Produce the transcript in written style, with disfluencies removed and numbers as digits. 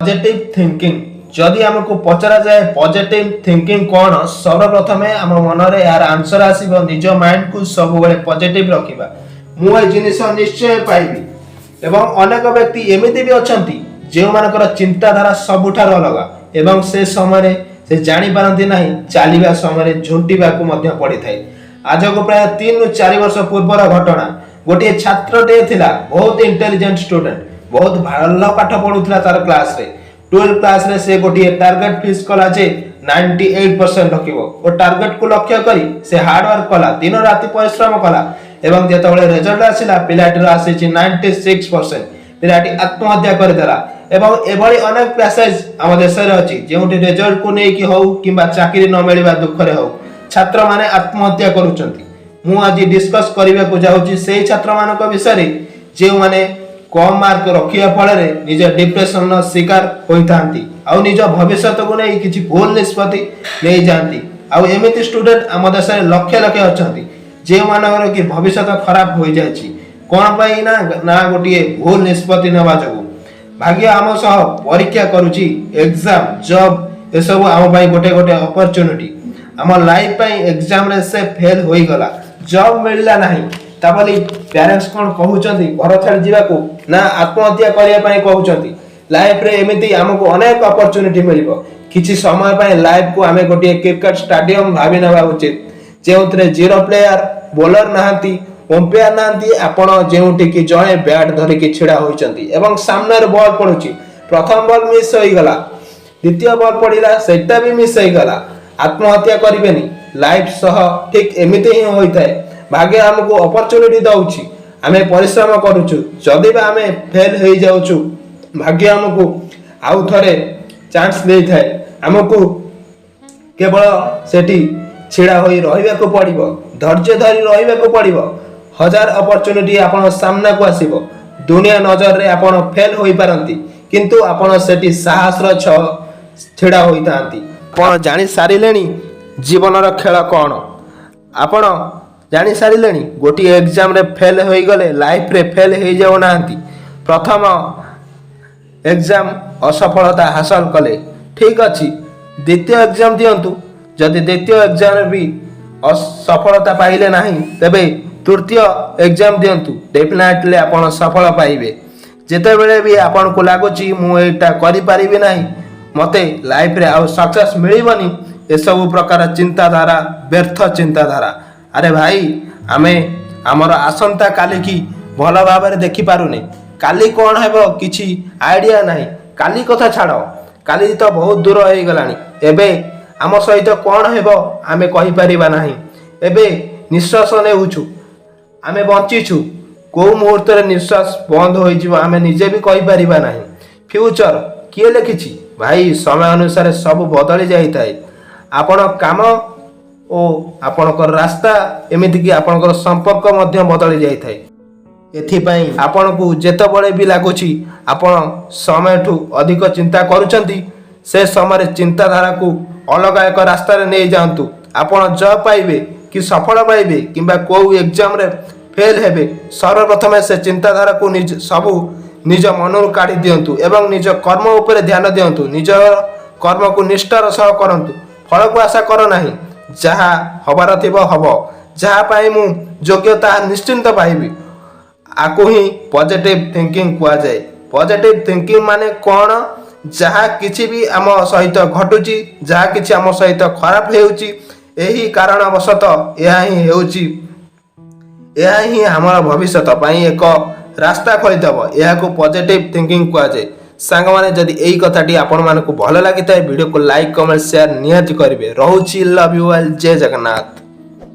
Positive thinking. ଯଦି ଆମକୁ ପଚରାଯାଏ positive thinking କ'ଣ, ସର୍ବପ୍ରଥମେ ଆମ ମନରେ ଏହାର ଆନ୍ସର ଆସିବ, ନିଜ ମାଇଣ୍ଡକୁ ସବୁବେଳେ ପଜିଟିଭ ରଖିବା। ମୁଁ ଏ ଜିନିଷ ନିଶ୍ଚୟ ପାଇବି। ଏବଂ ଅନେକ ବ୍ୟକ୍ତି ଏମିତି ବି ଅଛନ୍ତି, ଯେଉଁମାନଙ୍କର ଚିନ୍ତାଧାରା ସବୁଠାରୁ ଅଲଗା ଏବଂ ସେ ସମୟରେ ସେ ଜାଣିପାରନ୍ତି ନାହିଁ, ଚାଲିବା ସମୟରେ ଝୁଣ୍ଟିବାକୁ ମଧ୍ୟ ପଡ଼ିଥାଏ। ଆଜକୁ ପ୍ରାୟ 3ରୁ 4 ବର୍ଷ ପୂର୍ବର ଘଟଣା। ଗୋଟିଏ ଛାତ୍ରଟିଏ ଥିଲା, ବହୁତ ଇଣ୍ଟେଲିଜେଣ୍ଟ ଷ୍ଟୁଡେଣ୍ଟ, ବହୁତ ଭଲ ପାଠ ପଢୁଥିଲା ତାର କ୍ଲାସରେ। 12 କ୍ଲାସରେ ସେ ଗୋଟିଏ ଟାର୍ଗେଟ ଫିକ୍ସ କଲା ଯେ 98% ରଖିବ ଓ ଟାର୍ଗେଟକୁ ଲକ୍ଷ୍ୟ କରି ସେ ହାର୍ଡୱାର୍କ କଲା, ଦିନ ରାତି ପରିଶ୍ରମ କଲା ଏବଂ ଯେତେବେଳେ ରେଜଲ୍ଟ ଆସିଲା, ପିଲାଟିର ଆସିଛି 96%। ପିଲାଟି ଆତ୍ମହତ୍ୟା କରିଦେଲା। ଏବଂ ଏଭଳି ଅନେକ ପ୍ୟାସେଜ ଆମ ଦେଶରେ ଅଛି, ଯେଉଁଠି ରେଜଲ୍ଟକୁ ନେଇକି ହଉ କିମ୍ବା ଚାକିରି ନ ମିଳିବା ଦୁଃଖରେ ହଉ, ଛାତ୍ରମାନେ ଆତ୍ମହତ୍ୟା କରୁଛନ୍ତି। ମୁଁ ଆଜି ଡିସ୍କସ୍ କରିବାକୁ ଯାଉଛି ସେଇ ଛାତ୍ରମାନଙ୍କ ବିଷୟରେ, ଯେଉଁମାନେ କମ୍ ମାର୍କ ରଖିବା ଫଳରେ ନିଜ ଡିପ୍ରେସନର ଶିକାର ହୋଇଥାନ୍ତି ଆଉ ନିଜ ଭବିଷ୍ୟତକୁ ନେଇ କିଛି ଭୁଲ ନିଷ୍ପତ୍ତି ନେଇଯାଆନ୍ତି। ଆଉ ଏମିତି ଷ୍ଟୁଡେଣ୍ଟ ଆମ ଦେଶରେ ଲକ୍ଷ ଲକ୍ଷ ଅଛନ୍ତି, ଯେଉଁମାନଙ୍କର କି ଭବିଷ୍ୟତ ଖରାପ ହୋଇଯାଇଛି। କ'ଣ ପାଇଁ ନା ଗୋଟିଏ ଭୁଲ ନିଷ୍ପତ୍ତି ନେବା ଯୋଗୁଁ। ଭାଗ୍ୟ ଆମ ସହ ପରୀକ୍ଷା କରୁଛି। ଏକ୍ଜାମ, ଜବ୍, ଏସବୁ ଆମ ପାଇଁ ଗୋଟେ ଗୋଟେ ଅପରଚ୍ୟୁନିଟି ଆମ ଲାଇଫ ପାଇଁ। ଏକ୍ଜାମରେ ସେ ଫେଲ୍ ହୋଇଗଲା, ଜବ୍ ମିଳିଲା ନାହିଁ, ତା ବୋଲି ପ୍ୟାରେଣ୍ଟସ୍ କ'ଣ କହୁଛନ୍ତି ଘର ଛାଡ଼ି ଯିବାକୁ ନା ଆତ୍ମହତ୍ୟା କରିବା ପାଇଁ କହୁଛନ୍ତି? ଲାଇଫରେ ଏମିତି ଆମକୁ ଅନେକ ଅପରଚ୍ୟୁନିଟି ମିଳିବ। କିଛି ସମୟ ପାଇଁ ଲାଇଫକୁ ଆମେ ଗୋଟିଏ କ୍ରିକେଟ ଷ୍ଟାଡିୟମ ଭାବି ନେବା ଉଚିତ, ଯେଉଁଥିରେ ଜିରୋ ପ୍ଲେୟାର, ବୋଲର ନାହାନ୍ତି, ଅମ୍ପାୟାର ନାହାନ୍ତି। ଆପଣ ଯେଉଁଠିକି ଜଣେ ବ୍ୟାଟ୍ ଧରିକି ଛିଡ଼ା ହୋଇଛନ୍ତି ଏବଂ ସାମ୍ନାରେ ବଲ୍ ପଡୁଛି। ପ୍ରଥମ ବଲ୍ ମିସ୍ ହୋଇଗଲା, ଦ୍ୱିତୀୟ ବଲ୍ ପଡ଼ିଲା, ସେଇଟା ବି ମିସ୍ ହେଇଗଲା। ଆତ୍ମହତ୍ୟା କରିବେନି। ଲାଇଫ ସହ ଠିକ ଏମିତି ହିଁ ହୋଇଥାଏ। ଭାଗ୍ୟ ଆମକୁ ଅପରଚ୍ୟୁନିଟି ଦଉଛି, ଆମେ ପରିଶ୍ରମ କରୁଛୁ, ଯଦି ବା ଆମେ ଫେଲ୍ ହେଇଯାଉଛୁ, ଭାଗ୍ୟ ଆମକୁ ଆଉ ଥରେ ଚାନ୍ସ ଦେଇଥାଏ। ଆମକୁ କେବଳ ସେଠି ଛିଡ଼ା ହୋଇ ରହିବାକୁ ପଡ଼ିବ, ଧୈର୍ଯ୍ୟ ଧରି ରହିବାକୁ ପଡ଼ିବ। ହଜାର ଅପରଚ୍ୟୁନିଟି ଆପଣ ସାମ୍ନାକୁ ଆସିବ। ଦୁନିଆ ନଜରରେ ଆପଣ ଫେଲ୍ ହୋଇପାରନ୍ତି, କିନ୍ତୁ ଆପଣ ସେଠି ସାହସର ସହ ଛିଡ଼ା ହୋଇଥାନ୍ତି। ଆପଣ ଜାଣି ସାରିଲେଣି ଜୀବନର ଖେଳ କ'ଣ। ଆପଣ ଜାଣି ସାରିଲେଣି, ଗୋଟିଏ ଏକ୍ଜାମରେ ଫେଲ୍ ହୋଇଗଲେ ଲାଇଫରେ ଫେଲ୍ ହେଇଯାଉନାହାନ୍ତି। ପ୍ରଥମ ଏକ୍ଜାମ ଅସଫଳତା ହାସଲ କଲେ, ଠିକ୍ ଅଛି, ଦ୍ୱିତୀୟ ଏକ୍ଜାମ ଦିଅନ୍ତୁ। ଯଦି ଦ୍ୱିତୀୟ ଏକ୍ଜାମରେ ବି ଅସଫଳତା ପାଇଲେ ନାହିଁ, ତେବେ ତୃତୀୟ ଏକ୍ଜାମ ଦିଅନ୍ତୁ। ଡେଫିନେଟଲି ଆପଣ ସଫଳ ପାଇବେ। ଯେତେବେଳେ ବି ଆପଣଙ୍କୁ ଲାଗୁଛି ମୁଁ ଏଇଟା କରିପାରିବି ନାହିଁ, ମୋତେ ଲାଇଫରେ ଆଉ ସକ୍ସେସ୍ ମିଳିବନି, ଏସବୁ ପ୍ରକାର ଚିନ୍ତାଧାରା ବ୍ୟର୍ଥ ଚିନ୍ତାଧାରା। ଆରେ ଭାଇ, ଆମେ ଆମର ଆସନ୍ତା କାଲିକି ଭଲ ଭାବରେ ଦେଖିପାରୁନେ। କାଲି କ'ଣ ହେବ କିଛି ଆଇଡ଼ିଆ ନାହିଁ। କାଲି କଥା ଛାଡ଼, କାଲି ତ ବହୁତ ଦୂର ହେଇଗଲାଣି। ଏବେ ଆମ ସହିତ କ'ଣ ହେବ ଆମେ କହିପାରିବା ନାହିଁ। ଏବେ ନିଶ୍ୱାସ ନେଉଛୁ, ଆମେ ବଞ୍ଚିଛୁ। କେଉଁ ମୁହୂର୍ତ୍ତରେ ନିଶ୍ୱାସ ବନ୍ଦ ହୋଇଯିବ, ଆମେ ନିଜେ ବି କହିପାରିବା ନାହିଁ। ଫ୍ୟୁଚର କିଏ ଲେଖିଛି ଭାଇ? ସମୟ ଅନୁସାରେ ସବୁ ବଦଳି ଯାଇଥାଏ। ଆପଣ କାମ ଓ ଆପଣଙ୍କର ରାସ୍ତା, ଏମିତିକି ଆପଣଙ୍କର ସମ୍ପର୍କ ମଧ୍ୟ ବଦଳି ଯାଇଥାଏ। ଏଥିପାଇଁ ଆପଣଙ୍କୁ ଯେତେବେଳେ ବି ଲାଗୁଛି ଆପଣ ସମୟଠୁ ଅଧିକ ଚିନ୍ତା କରୁଛନ୍ତି, ସେ ସମୟରେ ଚିନ୍ତାଧାରାକୁ ଅଲଗା ଏକ ରାସ୍ତାରେ ନେଇଯାଆନ୍ତୁ। ଆପଣ ଜବ୍ ପାଇବେ କି ସଫଳ ପାଇବେ କିମ୍ବା କେଉଁ ଏକ୍ଜାମରେ ଫେଲ୍ ହେବେ, ସର୍ବପ୍ରଥମେ ସେ ଚିନ୍ତାଧାରାକୁ ନିଜ ସବୁ ନିଜ ମନରୁ କାଢ଼ି ଦିଅନ୍ତୁ ଏବଂ ନିଜ କର୍ମ ଉପରେ ଧ୍ୟାନ ଦିଅନ୍ତୁ। ନିଜ କର୍ମକୁ ନିଷ୍ଠାର ସହ କରନ୍ତୁ, ଫଳକୁ ଆଶା କର ନାହିଁ। ଯାହା ହବାର ଥିବ ହବ, ଯାହା ପାଇଁ ମୁଁ ଯୋଗ୍ୟ ତାହା ନିଶ୍ଚିନ୍ତ ପାଇବି। ଆକୁ ହିଁ ପଜିଟିଭ ଥିଙ୍କିଂ କୁହାଯାଏ। ପଜିଟିଭ ଥିଙ୍କିଂ ମାନେ କ'ଣ? ଯାହା କିଛି ବି ଆମ ସହିତ ଘଟୁଛି, ଯାହା କିଛି ଆମ ସହିତ ଖରାପ ହେଉଛି, ଏହି କାରଣବଶତଃ ଏହା ହିଁ ହେଉଛି, ଏହା ହିଁ ଆମର ଭବିଷ୍ୟତ ପାଇଁ ଏକ ରାସ୍ତା ଖୋଲିଦେବ। ଏହାକୁ ପଜିଟିଭ ଥିଙ୍କିଂ କୁହାଯାଏ। ସାଙ୍ଗମାନେ, ଯଦି ଏଇ କଥାଟି ଆପଣମାନଙ୍କୁ ଭଲ ଲାଗିଥାଏ, ଭିଡ଼ିଓକୁ ଲାଇକ୍, କମେଣ୍ଟ, ସେୟାର ନିହାତି କରିବେ। ରହୁଛି, love you all, Jay Jagannath.